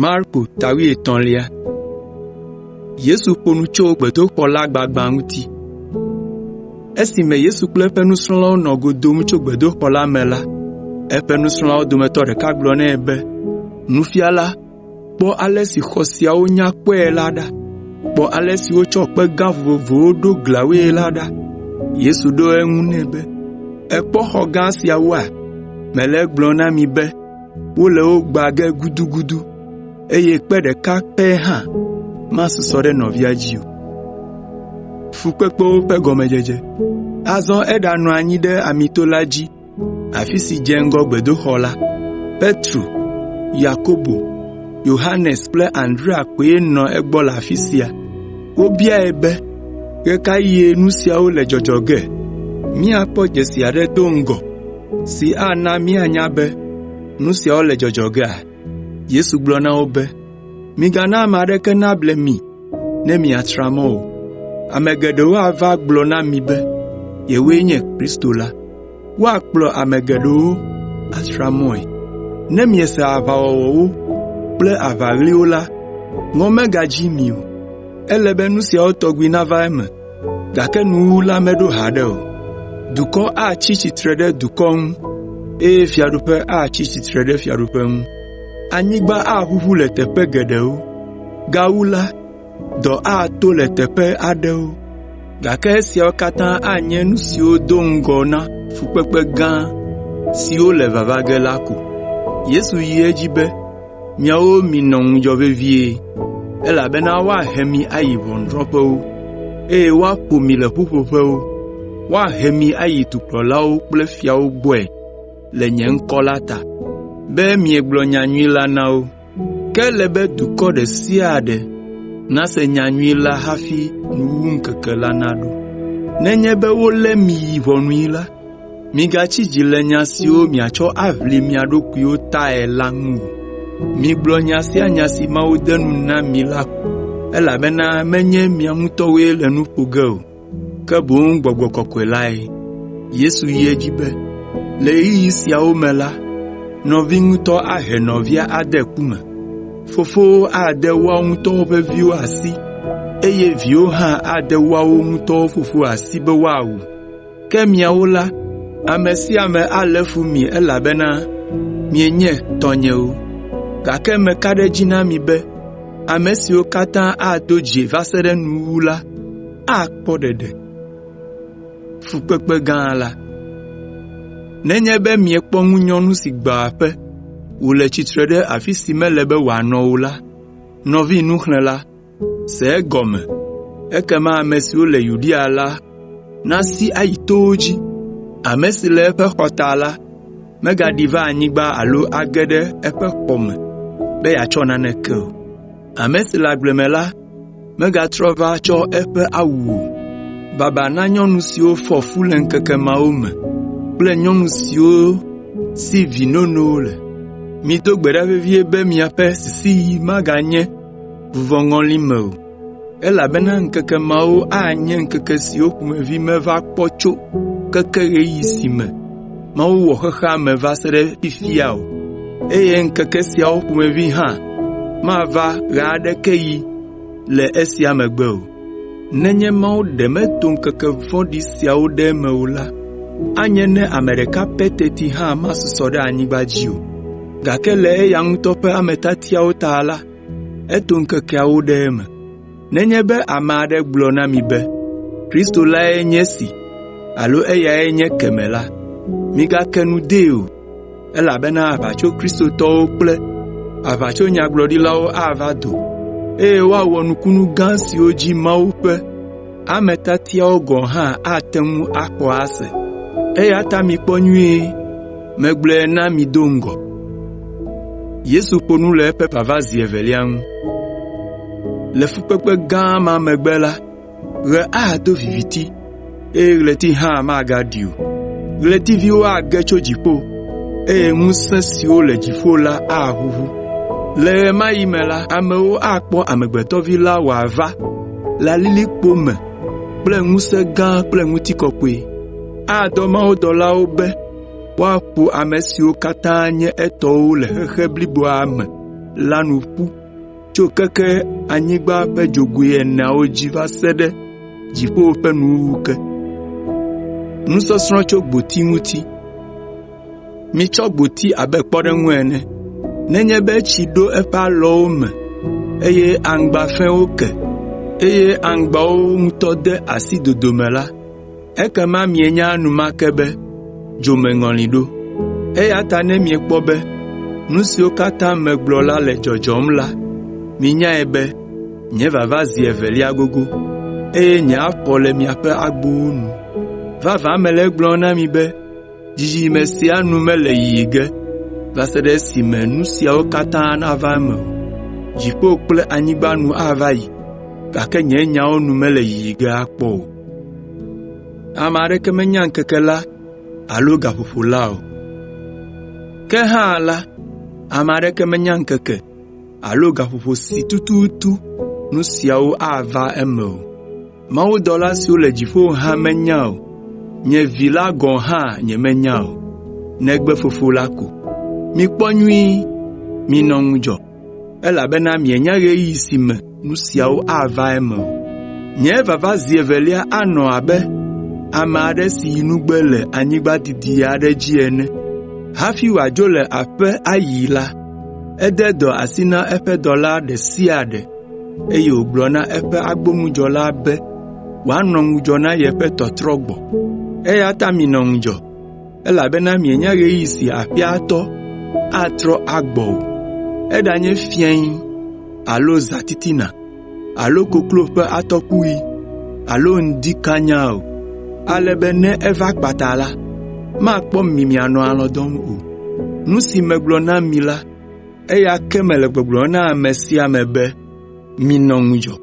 Marko ta wuietɔ̃lia. Yesu ƒo nu tso gbedoxɔ la gbagbã ŋuti. Esime Yesu kple eƒe nusrɔ̃lawo nɔ go dom tso gbedoxɔ la me la, eƒe nusrɔ̃lawo dometɔ ɖeka gblɔ nɛ be, “Nufiala, kpɔ ale si xɔ siawo nya kpɔe la ɖa! Kpɔ ale si wotsɔ kpe gã vovovowo ɖo gliawoe la ɖa!” Yesu ɖo eŋu nɛ be, “Èkpɔ xɔ gã siawoa? Mele egblɔm na mi be wole wo gbã ge gudugudu, eye kpe ɖeka pɛ hã masusɔ ɖe nɔvia dzi o.” Azɔ eɖanɔ anyi ɖe Amito la dzi, afi si dze ŋgɔ gbedoxɔ la. Petro, Yakobo, Yohanes kple Andrea koe nɔ egbɔ le afi sia. Wobiae be, “Ɣe ka ɣie nu siawo le dzɔdzɔ ge? Míakpɔ dzesi aɖe do ŋgɔ si ana míanya be nu siawo le dzɔdzɔ gea?” Yesu gblɔ na wo be, “Migana ame aɖeke nable mi ne miatra mɔ o. Ame geɖewo ava agblɔ na mi be yewoe nye Kristo la. Woakplɔ ame geɖewo atra mɔe. Ne miese aʋawɔwɔwo kple aʋaɣliwo la, ŋɔ megadzi mi o. Ele be nu siawo tɔgbi nava eme, gake nuwuwu la meɖo haɖe o. Dukɔ atsi tsitre ɖe dukɔ ŋu eye fiaɖuƒe atsi tsitre ɖe fiaɖuƒe ŋu. Anyigba aʋuʋu le teƒe geɖewo. Gawu la, dɔ ato le teƒe aɖewo, gake esiawo katã anye nu siwo do ŋgɔ na fukpekpe gã siwo le vava ge la ko. Yesu yi edzi be, “Miawo minɔ ŋudzɔ vevie, elabena woahe mi ayi ʋɔnudrɔ̃ƒewo, eye woaƒo mi le ƒuƒoƒewo. Woahe mi ayi dukplɔlawo kple fiawo gbɔe le nye ŋkɔ la ta, be miegblɔ nyanyui la na wo. Ke ele be dukɔ ɖe sia ɖe nase nyanyui la hafi nuwuwuŋkeke la naɖo. Nenye be wolé mi yi ʋɔnui la, migatsi dzi le nya siwo miatsɔ aʋli mia ɖokuiwo tae la ŋu o. Migblɔ nya sia nya si Mawu de nu na mi la, elabena menye mia ŋutɔwoe le nu ƒo ge o, ke boŋ Gbɔgbɔ Kɔkɔe lae. Yesu yi edzi be, “Le ɣeyiɣi siawo me la, nɔvi ŋutɔ ahe nɔvia ade ku me, fofowo ade woawo ŋutɔ ƒe viwo asi eye viwo hã ade woawo ŋutɔ fofowo asi be woawu. Ke miawo la, ame sia ame alé fu mi elabena mienye tɔnyewo. Gake meka ɖe edzi na mi be ame siwo katã ado dzi va se ɖe nuwuwu la akpɔ ɖeɖe. Nenye be miekpɔ ŋunyɔnu si gbã aƒe, wòle tsitre ɖe afi si mele be wòanɔ o la, nɔvi nuxlẽla, se egɔme ekema ame siwo le Yudea la nasi ayi towo dzi. Ame si le eƒe xɔta la megaɖi va anyigba alo age ɖe eƒe xɔ me be yeatsɔ naneke o. Ame si le agble me la megatrɔ va tsɔ eƒe awu o. Baba na nyɔnu siwo fɔ fu le ŋkeke mawo me kple nyɔnu siwo si vi nonowo le. Mido gbe ɖa vevie be miaƒe sisiɣi maganye vuvɔŋɔli me o, elabena ŋkeke mawo anye ŋkeke siwo ƒomevi meva kpɔ tso keke ɣeyiɣi si me Mawu wɔ xexea me va se ɖe fifia o, eye ŋkeke siawo ƒomevi hã mava ɣe aɖeke ɣi le esia megbe o. Nenye Mawu ɖe meto ŋkeke vɔ̃ɖi siawo ɖe eme o la, anye ne ame ɖeka pɛ teti hã masusɔ ɖe anyigba dzi o. Gake le eya ŋutɔ ƒe ame tiatiawo ta la, eto ŋkekeawo ɖe eme. Nenye be ame aɖe gblɔ na mi be, ‘Kristo lae nye esi alo eyae nye ekemɛ la,’ migake nu dee o, elabena aʋatsokristotɔwo kple aʋatsonyagblɔɖilawo ava do, eye woawɔ nukunu gã siwo dzi Mawu ƒe ame tiatiawo gɔ̃ hã ate ŋu axɔ ase. Eya ta mikpɔ nyuie, megblɔe na mi do ŋgɔ. Le fukpekpe gã ma megbe la, ɣe ado viviti, eye ɣleti hã magaɖi o. Ɣletiviwo age tso dziƒo, eye ŋusẽ siwo le dziƒo la aʋuʋu. Le ɣe ma ɣi me la, amewo akpɔ Amegbetɔ Vi la wòava le alilikpo me kple ŋusẽ gã kple ŋutikɔkɔe. Adɔ mawudɔlawo be woaƒo ame siwo katã nye etɔwo le xexe bliboa me. la nu ƒu tso keke anyigba ƒe dzogoe eneawo dzi va se ɖe dziƒo ƒe nuwuwu ke. Mitsɔ gboti abe kpɔɖeŋu ene. Nenye be tsi ɖo eƒe alɔwo me eye aŋgba fɛ̃wo ke, eye aŋgbawo ŋutɔ de asi dodo me la, ekema mienya enumake be dzomeŋɔli ɖo. Eya ta ne miekpɔ be nu siwo katã megblɔ la le dzɔdzɔm la, minyae be nye vava zi evelia gogo, eye nye afɔ le miaƒe agbowo nu. Vavã mele egblɔm na mi be dzidzime sia nu mele yiyi ge va se ɖe esime nu siawo katã nava eme o. Dziƒo kple anyigba nu ava yi, gake nye nyawo nu mele yiyi ge akpɔ o. Ke hã la, ame aɖeke menya ŋkeke alo gaƒoƒo si tututu nu siawo ava eme o. Mawudɔla siwo le dziƒo hã menya o, nye Vi la gɔ̃ hã nyemenya o, negbe Fofo la ko. Mikpɔ nyuie, minɔ ŋudzɔ, elabena mienya ɣeyiɣi si me nu siawo ava eme o. Nye vava zi evelia anɔ abe ame aɖe si yi nugbe le anyigba didi aɖe dzi ene. Hafi wòadzo le aƒe ayi la, ede dɔ asi na eƒe dɔla ɖe sia ɖe, eye wògblɔ na eƒe agbonudzɔla be wòanɔ ŋudzɔ na yeƒe tɔtrɔ gbɔ. Eya ta minɔ ŋudzɔ, elabena mienya ɣeyiɣi si aƒea tɔ atrɔ agbɔ o, eɖanye fiẽ alo zãtitina alo koklo ƒe atɔkuɣi alo ŋdi kanya o, ale be ne eva kpata la, makpɔ mi mianɔ alɔ̃ dɔm o. Nu si megblɔ na mi la, eya ke mele gbɔgblɔm na ame sia ame be, ‘Minɔ ŋudzɔ!’ ”